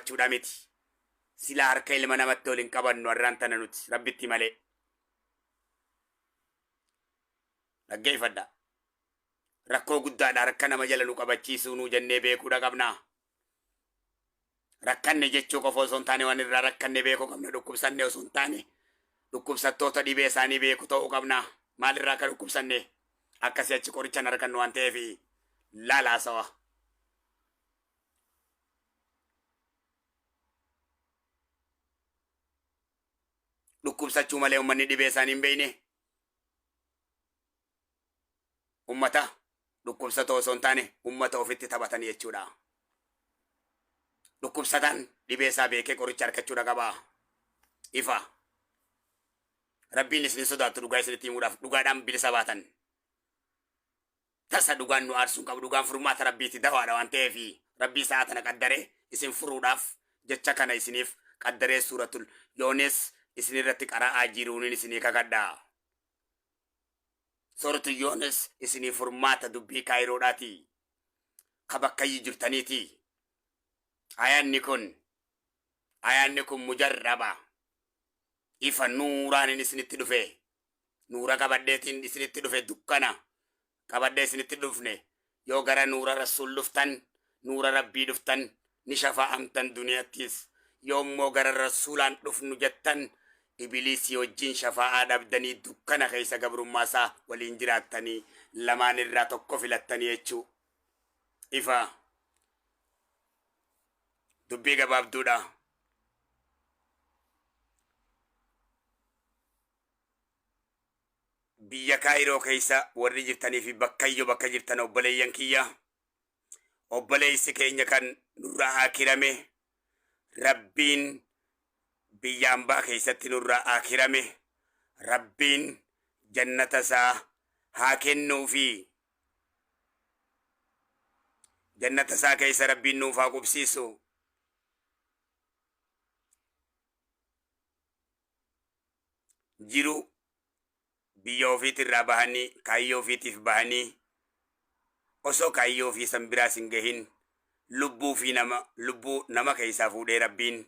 qabachuudha miti. Silaa harka ilma namatti ol hin qabannu har'aan tana nuti Rabbitti malee. Dhaggeeffadha. Rakkoo guddaadha harka nama jala nu qabachiisuu nuu jennee beekuudha qabna. Rakkanne jechuu qofa osoo hin taane waan irraa rakkanne beekuu qabna. Dhukkubsanne osoo hin taane dhukkubsattoota dhibee isaanii beeku ta'uu qabna. Maalirraa akka dhukkubsanne akkasii achi qoricha hin argannu waan ta'eef laalaa sawa. Dhukkubsachuu malee uummanni dhibee isaanii hin beekne. Ummata dhukkubsatoo osoo hin taane ummata ofitti taphatan jechuudha. Dhukkubsataan dhibee isaa beekee qoricha argachuudha qaba. Ifa. Rabbiin isin sodaattu dhugaa isinitti himuudhaaf dhugaadhaan bilisa baatan. Tasa dhugaan nu aarsuu hin qabu. Dhugaan furmaata Rabbiiti dawaadha waan ta'eef Rabbii sa'a tana qaddaree isin furuudhaaf jecha kana isiniif qaddaree suuratul Yoonis isinirratti qara'aa jiruunin isinii kakadha. Suuratu Yoonis isinii furmaata dubbii kaayiroodhaati. Ka bakkayyi jirtaniiti. Ayaanni kun ayaanni kun mujarraba. Ifa nuuraanin isinitti dhufe. Nuura qabadheetiin isinitti dhufe dukkana qabadhee isinitti dhufne. Yoo gara nuura Rasuul dhuftan, nuura Rabbii dhuftan ni shafaa'amtan duniyattis. Yoo immoo gara Rasuulaan dhufnu jettan Ibiliisii wajjin shafaa'aa dhabdanii dukkana keessa gabrummaa isaa waliin jiraattanii lamaan irraa tokko filattanii jechuu. Ifa. Dubbii gabaabduudha. Biyya Kaayiroo keessa warri jirtanii fi bakkayyo bakka jirtan obboleeyyan kiyya obboleessi keenya kan nurraa akirame Rabbiin biyya ambaa keessatti nurraa akirame Rabbiin jannata isaa haa kennuufi jannata isaa keessa Rabbiin nuuf haa qubsiisu. Jiru biyya ofiitirraa bahanii kaayyoo ofiitiif bahanii osoo kaayyoo ofii san biraas hin gahin lubbuu fi nama lubbuu nama keessaa fuudhee Rabbiin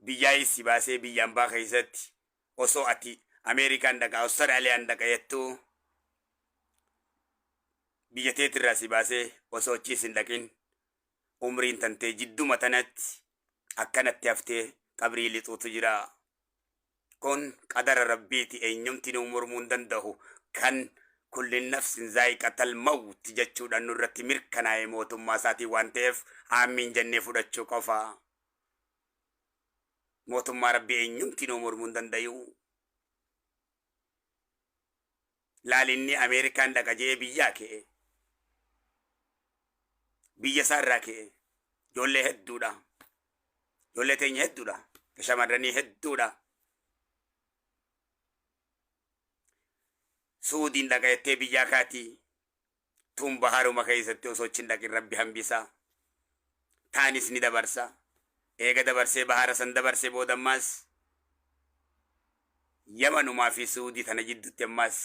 biyyaayis si baasee biyya ambaa keessatti osoo ati Ameerikaan dhaqa Awustaraaliyaan dhaqa jettuu biyya teetirraa si baasee osoo achiis hin dhaqin umriin tantee jidduma tanatti akkanatti haftee qabrii lixuutu jira. Kun qadara Rabbiiti eenyumti nuu mormuu hin dandahu. Kan kulli nafsin zaa'iqatal mawt jechuudhaan nurratti mirkanaa'e mootummaa isaatiin waan ta'eef aamiin jennee fudhachuu qofa. Mootummaa Rabbii eenyumti nuu mormuu hin dandayu. Laal inni Ameerikaan dhaqa je'ee biyyaa ke'e. Biyya isaa irraa ke'e. Ijoollee hedduudha. Ijoollee teenya hedduudha. Shamarranii hedduudha. Suudiin dhaqa jettee biyyaa kaatii. Tun baharuma keessatti osoo achi hin dhaqin Rabbi hambisa. Taanis ni dabarsa. Eega dabarsee bahara san dabarsee booda ammaas Yamanumaa fi Suudii tana jidduutti ammaas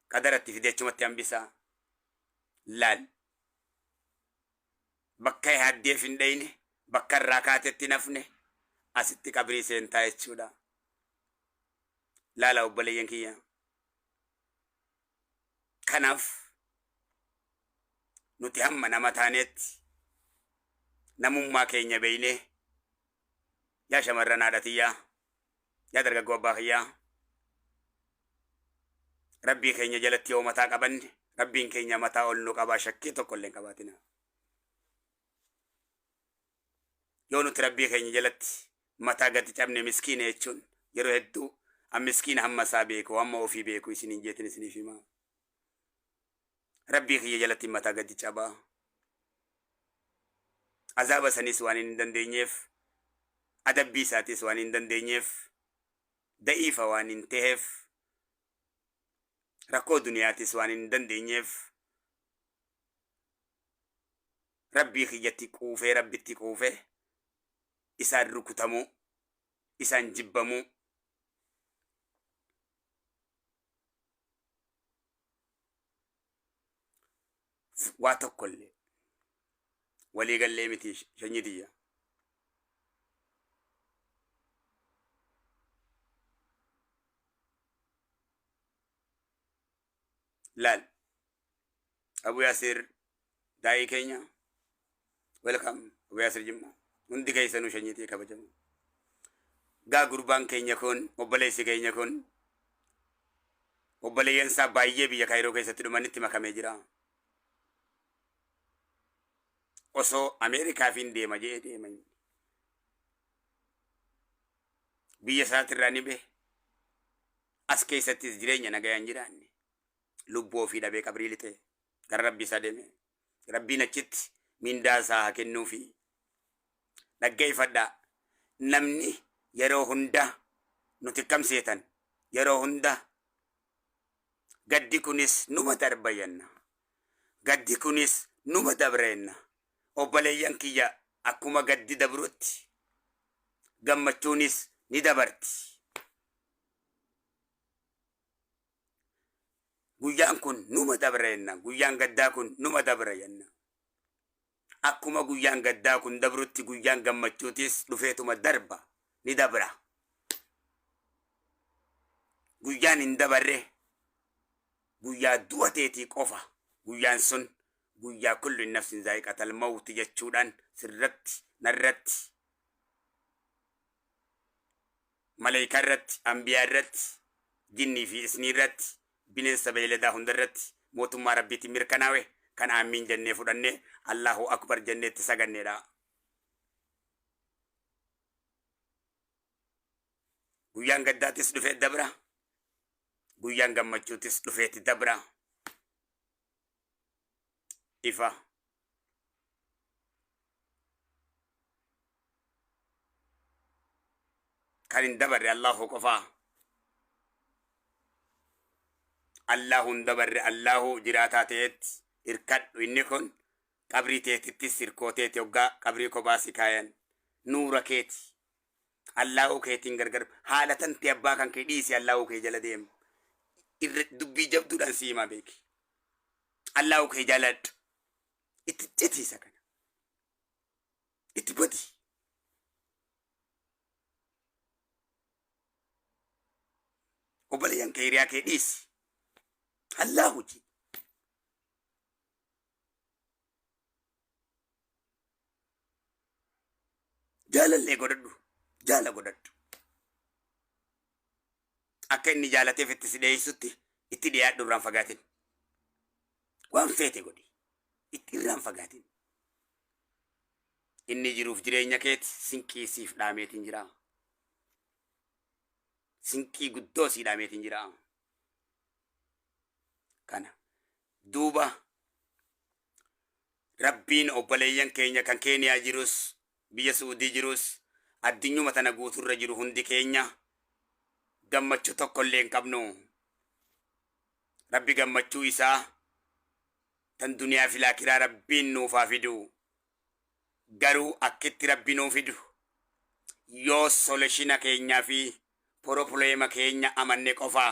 qadaratti fidee achumatti hambisa. Laal. Bakka yaaddeef hin dhayne, bakka irraa kaatetti hin hafne, asitti qabrii seentaa jechuudha. Laala obboleeyyan kiyya. Kanaaf nuti hamma nama taaneetti namummaa keenya beeynee yaa shamarran haadha tiyyaa yaa dargaggoo abbaa kiyyaa Rabbii keenya jalatti yoo mataa qabanne Rabbiin keenya mataa ol nu qabaa shakkii tokko illee hin qabaatina. Yoo nuti Rabbii keenya jalatti mataa gadi cabne miskiina jechuun yeroo hedduu an miskiina hamma isaa beeku hamma ofii beeku isiniin jeetin isiniif himaa. Rabbii kiyya jalatti mataa gadi cabaa. Azaaba saniis waan hin dandeenyeef adabbii isaatis waan hin dandeenyeef da'iifa waan hin ta'eef rakkoo duniyaatis waan hin dandeenyeef Rabbii kiyyatti quufee Rabbitti quufee isaan rukutamuu isaan jibbamuu waa tokkollee walii gallee miti shanyii tiyya. Laal. Abu Yaasir daa'ii keenya, welcome Abu Yaasir Jimma, hundi keessanuu shanyiitii kabajamu. Gaa gurbaan keenya kun, obboleessi keenya kun, obboleeyyan isaa baay'ee biyya Kaayiroo keessatti dhumanitti makamee jira. Osoo Ameerikaafiin deema jedhee deema inni. Biyya isaatirraa ni bahe. As keessattis jireenya nagayaan jiraanne. Lubbuu ofii dhabee qabrii lixee gara rabbii isaa deeme. Rabbiin achitti mindaa isaa haa kennuufi. Dhaggeeffadhaa. Namni yeroo hunda nuti akkam seetan, yeroo hunda gaddi kunis numa darba jenna. Gaddi kunis numa dabra jenna. Obboleeyyan kiyya, akkuma gaddi dabrutti gammachuunis ni dabarti. Guyyaan kun numa dabra jenna. Guyyaan gaddaa kun numa dabra jenna. Akkuma guyyaan gaddaa kun dabrutti guyyaan gammachuutis dhufeetuma darba, ni dabra. Guyyaan hin dabarre guyyaa du'a teetii qofa. Guyyaan sun guyyaa kullu nafsin zaa'iqatal mawti jechuudhaan sirratti, narratti, maleeykaa irratti, anbiyaa irratti, jinnii fi isnii irratti, bineensa beeyladaa hunda irratti mootummaa Rabbiitiin mirkanaawe kan aamiin jennee fudhannee Allahu Akbar jennee itti saganneedha. Guyyaan gaddaatis dhufee dabra. Guyyaan gammachuutis dhufeeti dabra. Ifa. Kan hin dabarre Allahu qofaa. Allahu hin dabarre, Allahu jiraataa ta'etti hirkadhu. Inni kun qabrii teetittis hirkoo teeti, hoggaa qabrii kophaa si kaayan nuura keeti. Allahu keetiin gargar haala tantee abbaa kan kee dhiisi, Allahu kee jala deem. Irra dubbii jabduudhaan si himaa beeki. Allahu kee jaaladhu. Itti citiisa kana. Itti badi. Obboleeyyan kee, hiriyaa kee dhiisi. Allahu ji. Jaalallee godhadhu. Jaala godhadhu. Akka inni jaalateef itti si dhiyeessutti itti dhiyaadhu, irraan fagaatin. Waan feete godhi. Itti irraan fagaatin. Inni jiruuf jireenya keeti sinqii siif dhaameetiin jira. Sinqii guddoo sii dhaameetiin jira. Kana duuba Rabbiin obboleeyyan keenya kan Keeniyaa jirus, biyya Su'udii jirus, addunyuma tana guuturra jiru hundi keenya gammachuu tokko illee hin qabnu. Rabbi gammachuu isaa tan duniyaa fi laakiraa Rabbiin nuuf haa fidu. Garuu akkitti Rabbi nuu fidu yoo solution keenyaa fi problem keenya amanne qofa.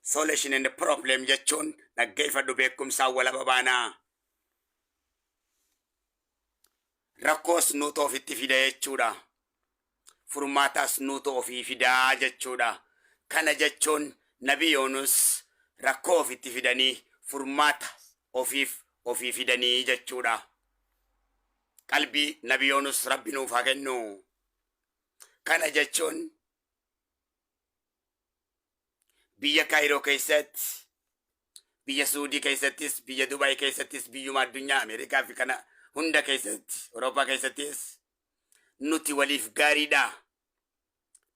Solution and problem jechuun, dhaggeeffadhu, beekumsaan walaba baanaa. Rakkoos nuutu ofitti fida jechuudha. Furmaataas nuutu ofii fidaa jechuudha. Kana jechuun Nabi Yoonus rakkoo ofitti fidanii furmaata ofiif ofii fidanii jechuudha. Qalbii Nabi Yoonus Rabbi nuuf haa kennu. Kana jechuun biyya Kaayiroo keessatti, biyya Suudii keessattis, biyya Dubaay keessattis, biyyuma addunyaa Ameerikaa fi kana hunda keessatti, Awurooppaa keessattis nuti waliif gaariidha.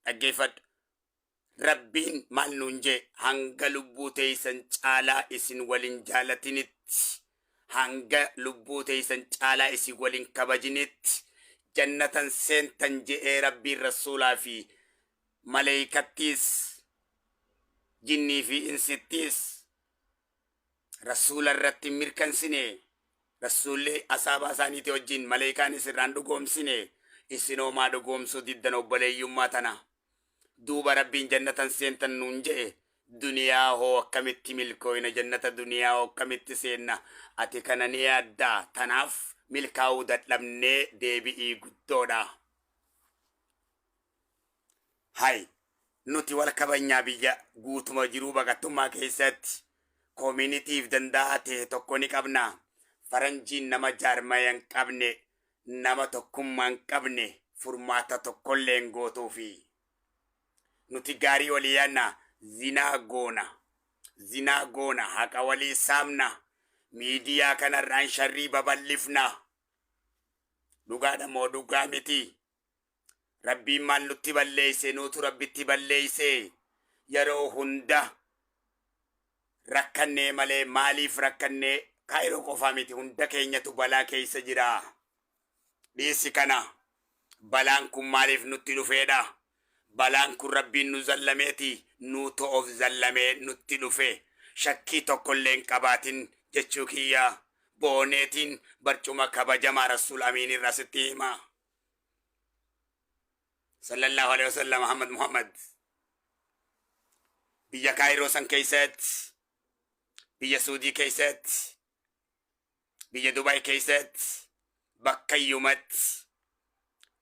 Dhaggeeffadhu. Rabbiin maal nuun jee? Hanga lubbuu teessan caalaa isin walin jaalatinitti, hanga lubbuu teessan caalaa isin walin kabajinitti jannatan seentan je'ee Rabbiin rasuulaa fi maleeykattiis, jinnii fi insittiis rasuula irratti mirkansine. Rasuulli asaabaa isaaniiti wajjin maleeykaanis irraan dhugoomsine. Isinoo maa dhugoomsuu diddan obboleeyyummaa tana? Duuba Rabbiin jannatan seentan nuun je'e, duniyaa hoo akkamitti milkooyna? Jannata duniyaa hoo akkamitti seenna? Ati kana ni yaaddaa? Tanaaf milkaa'uu dadhabnee deebi'ii guddoodha. Hay, nuti wal kabajnaa biyya guutuma jiruu baqattummaa keessatti? Community-f danda'aa ta'e tokko ni qabna. Faranjiin nama jaarmaya hin qabne, nama tokkummaa hin qabne furmaata tokkollee hin gootuufi. Nuti gaarii walii yaadna, zinaa goona. Zinaa goona, haqa walii saamna. Miidiyaa kanarraan sharrii babal'ifna. Dhugaadha moo dhugaa miti? Rabbiin maal nutti balleeyse? Nuutu Rabbitti balleeyse. Yeroo hunda rakkannee malee maaliif rakkannee? Kaayiroo qofaa miti, hunda keenyatu balaa keessa jira. Dhiisi kana. Balaan kun maaliif nutti dhufeedha? Balaan kun Rabbiin nu zallameeti, nuutu of zallamee nutti dhufe. Shakkii tokkollee hin qabaatin jechuu kiyya. Booneetiin barcuma kabajamaa Rasuul Amiin irraa sitti hima. Sallallahu alaihi wasallam Muhammad Muhammad. Biyya Kaayiroo san keessatti, biyya Suudii keessatti, biyya Dubaay keessatti, bakka iyyumatti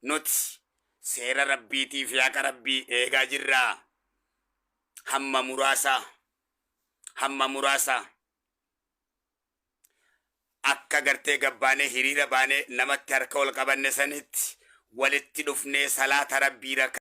nuti seera Rabbiitii fi haqa Rabbii eegaa jirra. Hamma muraasa, hamma muraasa akka gartee gabbaanee hiriira baanee namatti harka ol qabanne sanitti walitti dhufnee salaata Rabbii raka.